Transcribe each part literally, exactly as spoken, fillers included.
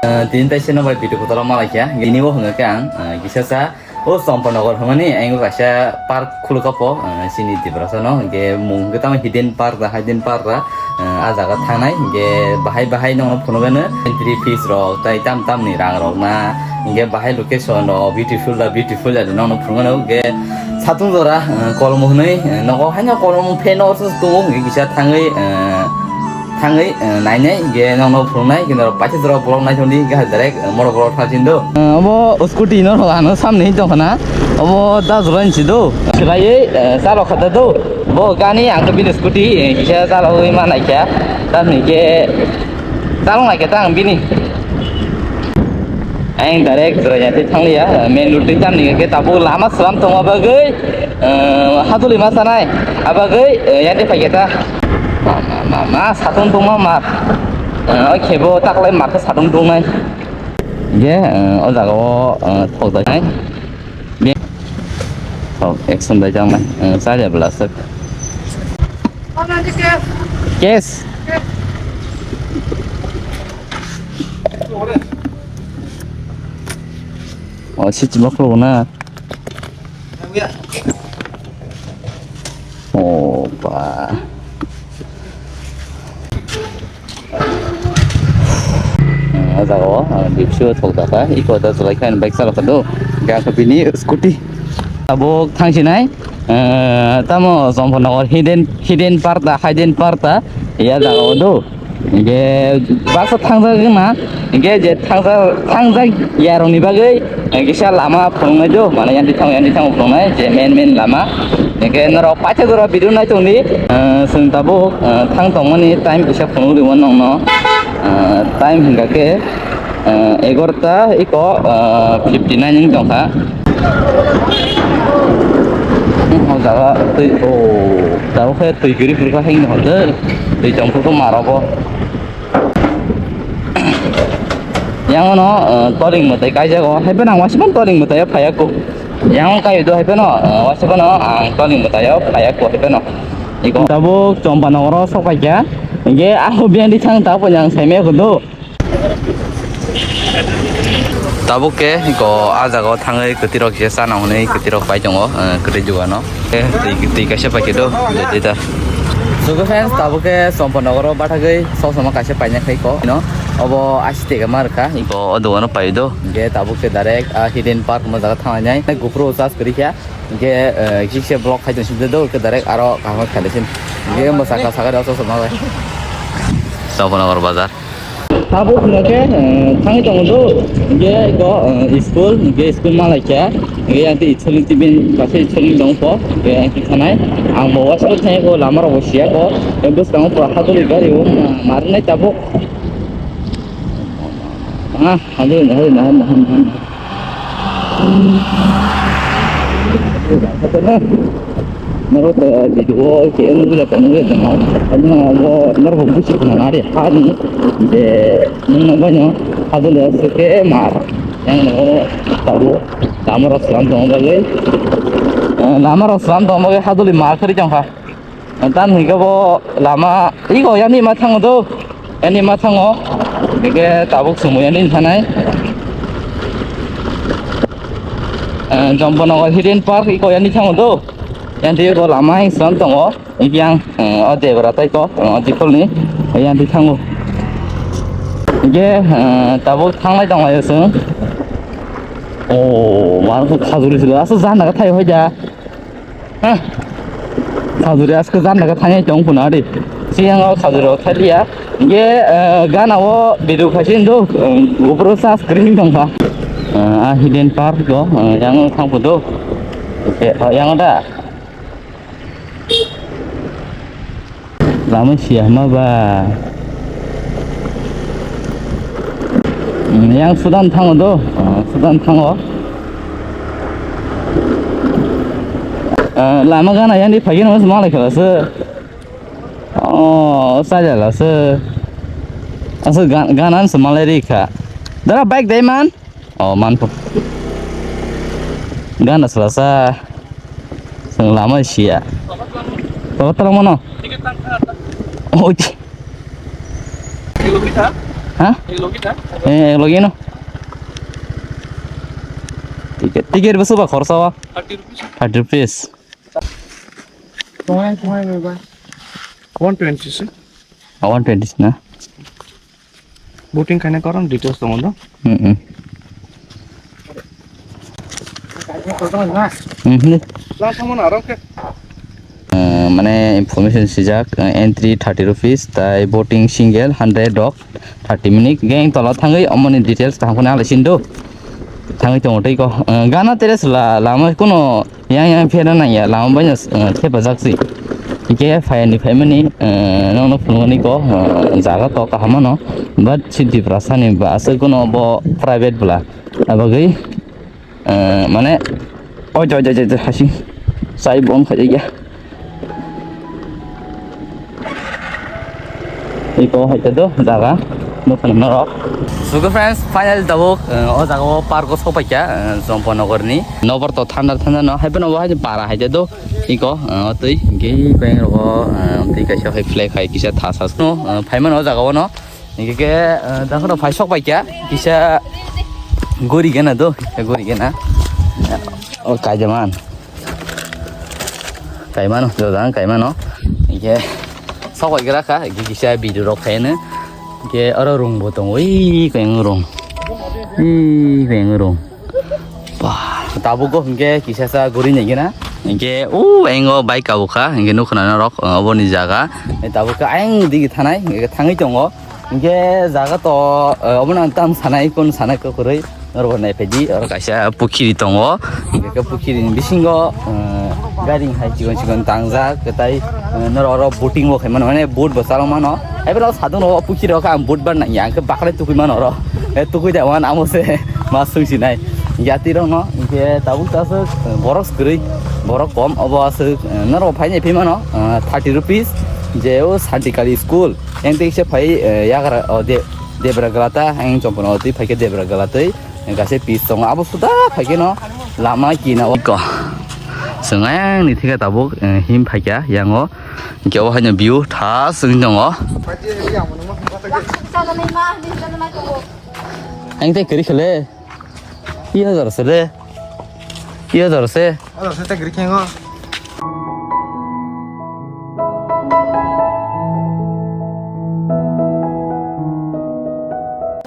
Ah, tini tai seno bai video kotor ma laikya. Tini bo hwnga khe ang, ah, kisa sa o Champanagar hwnmani, ang kaisa park khuluk apo, ah, sini Tiprasa no, hwnkhe mung hwnkhe tamo hidden park da, hidden park da, ah, ah jaga thangnai, hwnkhe bahai bahai nokno phunukgano entry fees rok, tai tam tamni rang rok na, hwnkhe bahai location rok beautiful da, beautiful da nokno phunukgano, hwnkhe satung jora, ah, kolmo hwnwi, ah, nogo haino kolmo phe no tongo, hwnkhe kisa thangwi, ah, thangwi, eh, nainai, hingke nokno phunuknai, hingke norok paisa jora borok naithokdi, hingke hai direct, eh, morok borok thang sini do. Eh, obo scooty no rw ano samni tongkha na, obo da jora hinsi do. Swlaiwi, eh, chalo kha da do. Bo gani ang to bini scooty, eh, kisa chalo wi ma naikha. Tamni ke chalo naikha ta ang bini. Ang direct jora ya tei thang liya, eh, main road tei tamni ke tabuk lama slam tongma bagwi, eh, hatuli ma sanai. Abagwi, eh, ya tei phaikha ta. Ma, ma, ma, ma, satung tongma ma. Eh, o khebo taklai ma khe satung tongnai. Ge, eh, o jaga o, eh, thok dai nai. Ge. Thok, action dai jang nai. Eh, charger bwla swk. Case. O, si chuma khuluk na. Opa. Ah, o jaga o, ah, dipsi o thok dakha, iko da chwlai kha, bike chalo kha do, hingke ang kha bini scooty. Tabuk thang sinai, eh, tamo Champanagar hidden, hidden park da, hidden park da, ya jaga o do. Hingke baksa thangjak wngna, hingke je thangjak, thangjak yarokni bagwi, eh, kisa lama phunuknai do, mane yanti thango, yanti thango phunuknai, je main, main lama. Hingke norok paithak jora video nai tongdi, eh, chwng tabuk, eh, thang tongmani time kisa phunuk rimo nokno, eh, time hingka khe, eh, egarota iko, eh, fifty nine wng tongkha. O jaga twi, o, tabuk khe twi kwrwi phuru kha hingno hwnkhe twi tong phuru kha marogo. Yang ono, eh, toling mwtai kaijago, hai phano ang waisa phano toling mwtai o phaiya kho. Yang o kaio do hai phano, eh, waisa phano ang toling mwtai o phaiya kho hai phano. Iko. Tabuk Champanagar o sok paikha, hingke abo biyang di thang tabuk yang saimaya kho do. Tabuk khe iko ah jaga o thangwi kwtwi rok kisa chana hwnwi kwtwi rok pai tongo, eh, kwtwi dugano. Eh, twi, twi kaisa paikhe do, jadi ta. So, friends, tabuk khe Champanagar o bathagwi sosoma kaisa paina khai ko, no? Obo ashi tega ma rwkha, iko o dogano pai do. Hingke tabuk khe direct, ah, hidden park mo jaga thangnai. Gopro charge kwrwi kha. Hingke, eh, kisa vlog khai tong sibde do, ke direct aro kaham khai sin. Hingke mo saka saka do sosoma bai. Champanagar bazar. Tabuk hwnkhe, eh, thangwi tongo do, hingke eko, eh, school, hingke school ma laikha, hingke yang tei school ni tibin kaisa school ni tong kho, hingke yang thanai, ang bo waisa thangwi kho, lama rok bo siya kho, hingke bwskango pura hatoli gari o ma, ma rwnai tabuk. Ah, hatoli, hatoli, hatoli, hatoli, hatoli. Norok, eh, video o khe nugwi tong nugwi tong. Ano bo norok busi khna nari ha ni je nung nang baino hadole se ke mar. Yang no tabo lama rok slam tong bagwi. Eh, lama rok slam tong bagwi hadole mar khari tong kha. Tam hingke bo lama iko yani ma thango do, yani ma thango. Hingke tabuk sumo yani thanai. Eh, Champanagar Hidden Park iko yani thango do. Yani iko lama islam tongo. Iki ang, eh, o debra tai ko, o dikolni, eh, yani thango. Hingke, eh, tabuk thanglai tonglaio chwng. O, mar khajuri silo, aswk jana thai hoi da. Hah. Khajuri aske jan naga thani tong phuna ri. Siyang o khajuri o thaliya. Ye, eh, gana o video khaisi do, eh, GoPro sa screen tong kha. Eh, a Hidden Park go, eh, yang thang phudo. Oke, oh, yang da. Lama siya ma ba. Hmm, yang Sudan thango do. Ah, Sudan thango. Ah, lama gana yang di pagi nama semua lagi kelas. Oh, saja lah se. Asa gan-, ganan semalai rika. Dara bike dai man. Oh, manpho. Gana selasa. Seng lama sia. Bawa terang mana? Oh, ci-, Ha? Eh, login no. Ticket, ticket beso ba khorsa wa? Thirty rupees. Thirty rupees. One twenty se. Oh, one twenty na. Booking khaina karon details tongo do. Hmm. Hmm. Last one aro ke. Mane information sijak, entry thirty rupees, tai boating single hundred dok thirty minute. Gang tola thangwi omoni details kaham kheno alai sindo. Thangwi tongo tei ko, gana teres la lama kuno yang yang phera nang ya, lama baino thepajak si. Hingke phai ni phaimani, nokno phunukgani ko, jaga to kaham mano, but si Tiprasa ni ba aswk kuno bo private bwla. Abagwi, mane, oi, oi, oi, oi, hasing. Sai bon khajakya. Iko hai te do jaga nukung norok. So, good friends, finally tabuk, o jaga o park o sopaikha, Chomponogor ni. Nobor to thanda thanda no, hai phano bo hai para hai te do. Iko, o twi, hingke koyeng rogo, twi kaisa hai flag hai kisa thasa no, phaimano o jaga o no. Hingke ke, eh, dakhano phai sok pai kya, kisa gori gana do, kisa gori gana. O kaijaman. Kaimano, jodang kaimano. Hingke sok pai gra kha, hingke kisa video rok khaino. Hingke oro rung bo tongo, ui, kayang rung. Ui, kayang rung. Bah, tabuk go hingke kisa sa gori nai gana. Hingke, u, engo bike kabo kha, hingke nukho na norok, eh, oboni jaga. Eh, tabuk khe ayang digi thanai, hingke thangwi tongo. Hingke jaga to, eh, obono ang tam sanai, kun sanai kwkhwrwi. Norok nai phaidi, oro kaisa pukhiri tongo. Hingke pukhiri ni bisingo, eh, gari hai chikon chikon tangjak, kwtai, eh, norok oro boating bo khaimano, mane boat bo chalok mano. Hai bwrok sadung rok pukhiri rok ang boat bar nang ya, ang khe bakhrai tukui mano oro. Eh, tukui da wan amo se ma sung sinai. Yati rok no, hingke tabuk ta aswk, eh, borok kwrwi, borok kom, obo aswk, eh, norok phai nai phi mano, eh, thirty rupees, je o Santi Kali school, yang tei se phai, eh, yagra, o de, Debra Galata, ang Chompono twi phai khe Debra Galatwi, eh, kaisa pitch tongo, abo suda phai khe no lama kina o ko. Chwng ayang ni thik khe tabuk, eh, him phai kha yang o, hingke o hai no view tha chwng tongo. Ang tei kwrwi khe le. Iya jar se le. Iya jar se. Aro se ta gri khengo.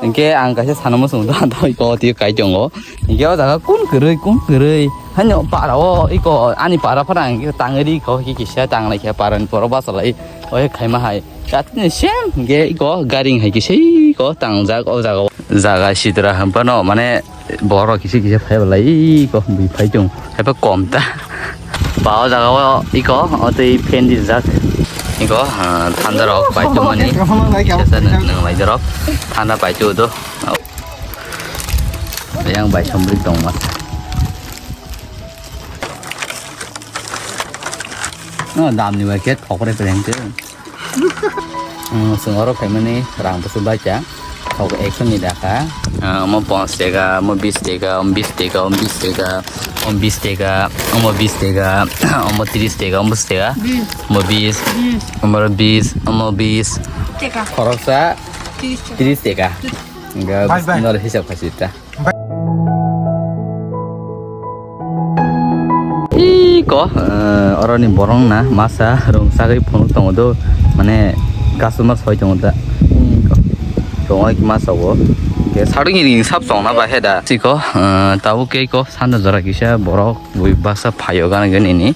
Hingke ang kaisa sana muchung do, do iko twi kai tongo. Hingke o jaga kun kwrwi, kun kwrwi. Hano para o iko ani para phara hingke tangri ko ki kisa tanglai khe para ni poro basa lai. O khaima hai. Jatni sem hingke iko gari hai kisa iko tangjak o jaga o. Jaga sitra hwnphano mane borok kisa kisa phai belai iko bui phai tung. Haiba kom ta. Ba o jaga o iko o tei fan rijak. Iko, ah, thanda rok pai tung mani. Sesa nang, nang lai jorok. Thanda pai tu do. Yang bai somri tong mas. No, dam ni bai ke thok re peleng te. Hmm, chwng oro khaimani rang bwswk bai kha. Thok ekso ni dakha. Ah, omo ponch teka, omo bis teka, omo bis teka, omo bis teka, omo bis teka, omo bis teka, omo tris teka, omo tris teka, omo bis, omo bis, omo bis. Teka. Khoroksa tris teka. Tris teka. Enggak, bai, bai. Nor hisab khasi ta. Iko, eh, oroni borong na masa rung sagwi phunuk tongo do, mane customer soi tongo da. Iko, tongo ki masa o. Ke sarung ini sab tong na ba he da. Siko, eh, tabuk ke iko sanda jora kisa borok bui baksa phaio gana gani ni.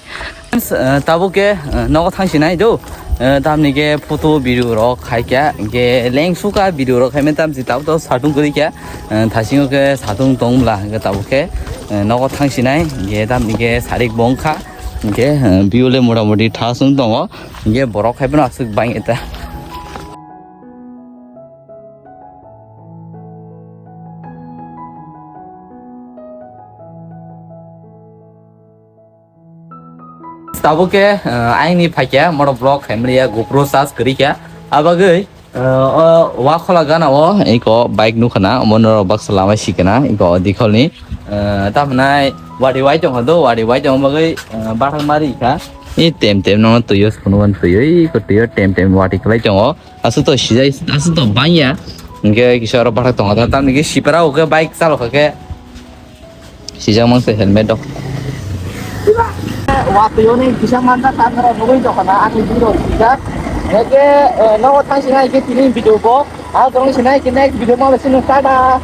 Eh, tabuk ke, eh, nogo thang sinai do. Eh, tamni ke photo video rok khai kya, ke leng suka video rok khai men tam si tabuk to satung kori kya. Eh, thasingo ke satung tong bla, ke tabuk ke, eh, nogo thang sinai, ke tamni ke sarik bong kha, ke, eh, view le mota moti thasung tongo, ke borok khai bono aswk bang eta. Tabuk ke, eh, aini phaikya, moro vlog khaimliya, GoPro charge kwrwi kya. Abagwi, eh, o wakhola gana o, iko bike nukha na, omo norok baksa lama sikana, iko dikhol ni, eh, tamhnai wadi wai tongkha do, wadi wai tongma bagwi, eh, bathang mari kha. I tem tem no tuyo, phunukgo tuyo, iko tuyo tem tem wadi khlai tongo. Aswk to sijai, aswk to bangya. Hingke kisa oro bathak tongo, tamni hingke sipra o khe bike chalo kha khe sijak mang se helmet rok. Watwi oni kisa manjak, tamni rok nugwi tongkha na ani video sijak. Hingke, eh, nogo thang sinai hingke tini video bo. Ah, tong sinai hingke next video ma le sino, tata.